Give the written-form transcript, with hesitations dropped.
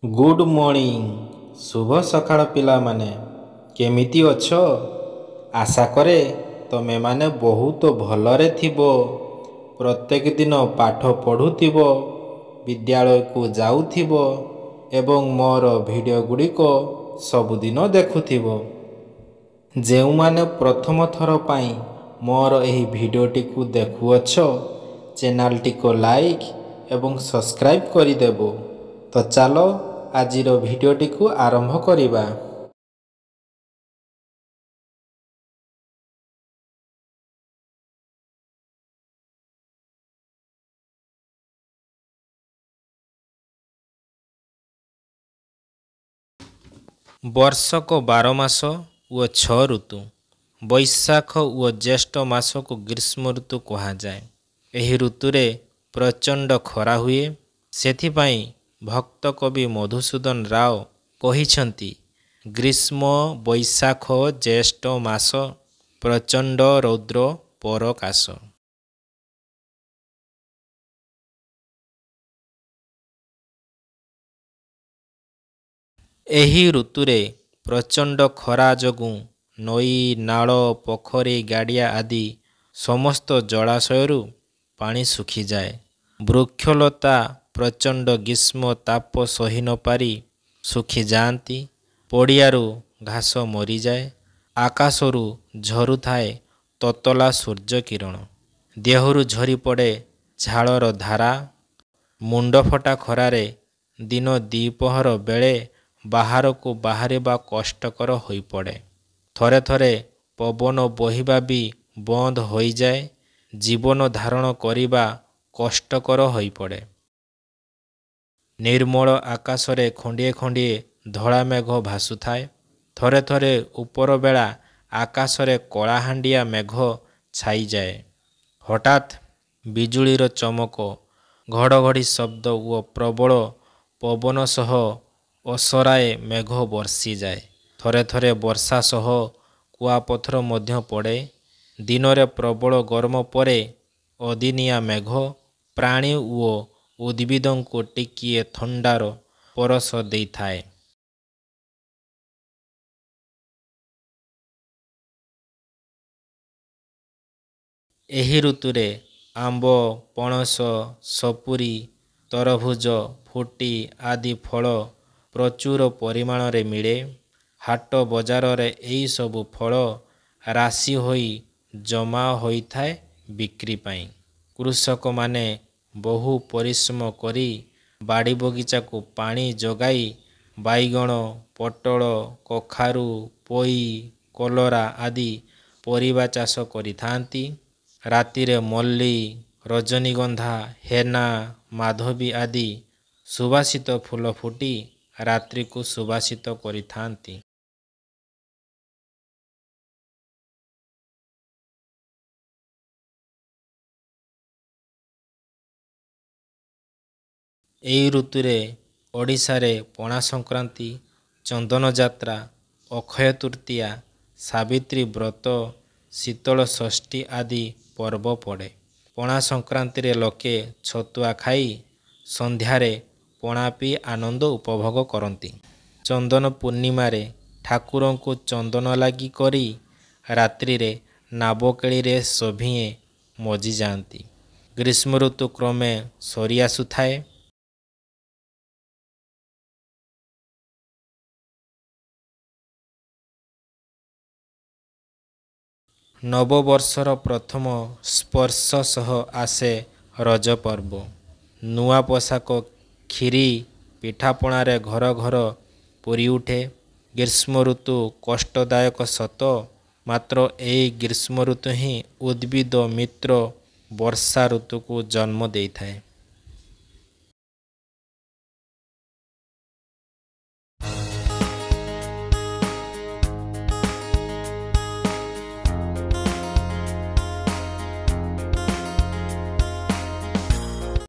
Good morning, ଶୁଭ ସକାଳ ପିଲାମାନେ। କେମିତି ଅଛ? ଆଶା କରେ ତମେମାନେ ବହୁତ ଭଲରେ ଥିବ, ପ୍ରତ୍ୟେକ ଦିନ ପାଠ ପଢ଼ୁଥିବ, ବିଦ୍ୟାଳୟକୁ ଯାଉଥିବ ଏବଂ ମୋର ଭିଡ଼ିଓ ଗୁଡ଼ିକ ସବୁଦିନ ଦେଖୁଥିବ। ଯେଉଁମାନେ ପ୍ରଥମ ଥର ପାଇଁ ମୋର ଏହି ଭିଡ଼ିଓଟିକୁ ଦେଖୁଅଛ, ଚ୍ୟାନେଲଟିକୁ ଲାଇକ୍ ଏବଂ ସବସ୍କ୍ରାଇବ୍ କରିଦେବ। ତ ଚାଲ ଆଜିର ଭିଡ଼ିଓଟିକୁ ଆରମ୍ଭ କରିବା। ବର୍ଷକ 12 ମାସ ଓ 6 ଋତୁ। ବୈଶାଖ ଓ ଜ୍ୟେଷ୍ଠ ମାସକୁ ଗ୍ରୀଷ୍ମ ଋତୁ କୁହାଯାଏ। ଏହି ଋତୁରେ ପ୍ରଚଣ୍ଡ ଖରା ହୁଏ। ସେଥିପାଇଁ ଭକ୍ତ କବି ମଧୁସୂଦନ ରାଓ କହିଛନ୍ତି, ଗ୍ରୀଷ୍ମ ବୈଶାଖ ଜ୍ୟେଷ୍ଠ ମାସ, ପ୍ରଚଣ୍ଡ ରୌଦ୍ର ପରକାଶ। ଏହି ଋତୁରେ ପ୍ରଚଣ୍ଡ ଖରା ଯୋଗୁଁ ନଈ, ନାଳ, ପୋଖରୀ, ଗାଡ଼ିଆ ଆଦି ସମସ୍ତ ଜଳାଶୟରୁ ପାଣି ଶୁଖିଯାଏ। ବୃକ୍ଷଲତା ପ୍ରଚଣ୍ଡ ଗ୍ରୀଷ୍ମ ତାପ ସହି ନପାରି ଶୁଖିଯାଆନ୍ତି। ପଡ଼ିଆରୁ ଘାସ ମରିଯାଏ। ଆକାଶରୁ ଝରୁଥାଏ ତତଲା ସୂର୍ଯ୍ୟକିରଣ। ଦେହରୁ ଝରିପଡ଼େ ଝାଳର ଧାରା। ମୁଣ୍ଡଫଟା ଖରାରେ ଦିନ ଦ୍ୱିପହର ବେଳେ ବାହାରକୁ ବାହାରିବା କଷ୍ଟକର ହୋଇପଡ଼େ। ଥରେ ଥରେ ପବନ ବହିବା ବି ବନ୍ଦ ହୋଇଯାଏ। ଜୀବନ ଧାରଣ କରିବା କଷ୍ଟକର ହୋଇପଡ଼େ। ନିର୍ମଳ ଆକାଶରେ ଖଣ୍ଡିଏ ଖଣ୍ଡିଏ ଧଳା ମେଘ ଭାସୁଥାଏ। ଥରେ ଥରେ ଉପରବେଳା ଆକାଶରେ କଳାହାଣ୍ଡିଆ ମେଘ ଛାଇଯାଏ। ହଠାତ୍ ବିଜୁଳିର ଚମକ, ଘଡ଼ଘଡ଼ି ଶବ୍ଦ ଓ ପ୍ରବଳ ପବନ ସହ ଅସରାଏ ମେଘ ବର୍ଷିଯାଏ। ଥରେ ଥରେ ବର୍ଷା ସହ କୁଆପଥର ମଧ୍ୟ ପଡ଼େ। ଦିନରେ ପ୍ରବଳ ଗରମ ପରେ ଅଦିନିଆ ମେଘ ପ୍ରାଣୀ ଓ ଉଦ୍ଭିଦଙ୍କୁ ଟିକିଏ ଥଣ୍ଡାର ପରଶ ଦେଇଥାଏ। ଏହି ଋତୁରେ ଆମ୍ବ, ପଣସ, ସପୁରୀ, ତରଭୁଜ, ଫୁଟି ଆଦି ଫଳ ପ୍ରଚୁର ପରିମାଣରେ ମିଳେ। ହାଟ ବଜାରରେ ଏହିସବୁ ଫଳ ରାଶି ହୋଇ ଜମା ହୋଇଥାଏ ବିକ୍ରି ପାଇଁ। କୃଷକମାନେ ବହୁ ପରିଶ୍ରମ କରି ବାଡ଼ି ବଗିଚାକୁ ପାଣି ଯୋଗାଇ ବାଇଗଣ, ପୋଟଳ, କଖାରୁ, ପୋଇ, କଲରା ଆଦି ପରିବା ଚାଷ କରିଥାନ୍ତି। ରାତିରେ ମଲ୍ଲି, ରଜନୀଗନ୍ଧା, ହେନା, ମାଧବୀ ଆଦି ସୁବାସିତ ଫୁଲ ଫୁଟି ରାତ୍ରିକୁ ସୁବାସିତ କରିଥାନ୍ତି। ଏହି ଋତୁରେ ଓଡ଼ିଶାରେ ପଣା ସଂକ୍ରାନ୍ତି, ଚନ୍ଦନ ଯାତ୍ରା, ଅକ୍ଷୟ ତୃତୀୟା, ସାବିତ୍ରୀ ବ୍ରତ, ଶୀତଳ ଷଷ୍ଠୀ ଆଦି ପର୍ବ ପଡ଼େ। ପଣା ସଂକ୍ରାନ୍ତିରେ ଲୋକେ ଛତୁଆ ଖାଇ ସନ୍ଧ୍ୟାରେ ପଣା ପିଇ ଆନନ୍ଦ ଉପଭୋଗ କରନ୍ତି। ଚନ୍ଦନ ପୂର୍ଣ୍ଣିମାରେ ଠାକୁରଙ୍କୁ ଚନ୍ଦନ ଲାଗି କରି ରାତ୍ରିରେ ନାବକେଳିରେ ସଭିଏଁ ମଜିଯାଆନ୍ତି। ଗ୍ରୀଷ୍ମ ଋତୁ କ୍ରମେ ସରିଆସୁଥାଏ। ନବବର୍ଷର ପ୍ରଥମ ସ୍ପର୍ଶ ସହ ଆସେ ରଜ ପର୍ବ। ନୂଆ ପୋଷାକ, କ୍ଷୀରି, ପିଠାପଣାରେ ଘର ଘର ପୂରିଉଠେ। ଗ୍ରୀଷ୍ମ ଋତୁ କଷ୍ଟଦାୟକ ସତ, ମାତ୍ର ଏହି ଗ୍ରୀଷ୍ମ ଋତୁ ହିଁ ଉଦ୍ଭିଦ ମିତ୍ର ବର୍ଷା ଋତୁକୁ ଜନ୍ମ ଦେଇଥାଏ।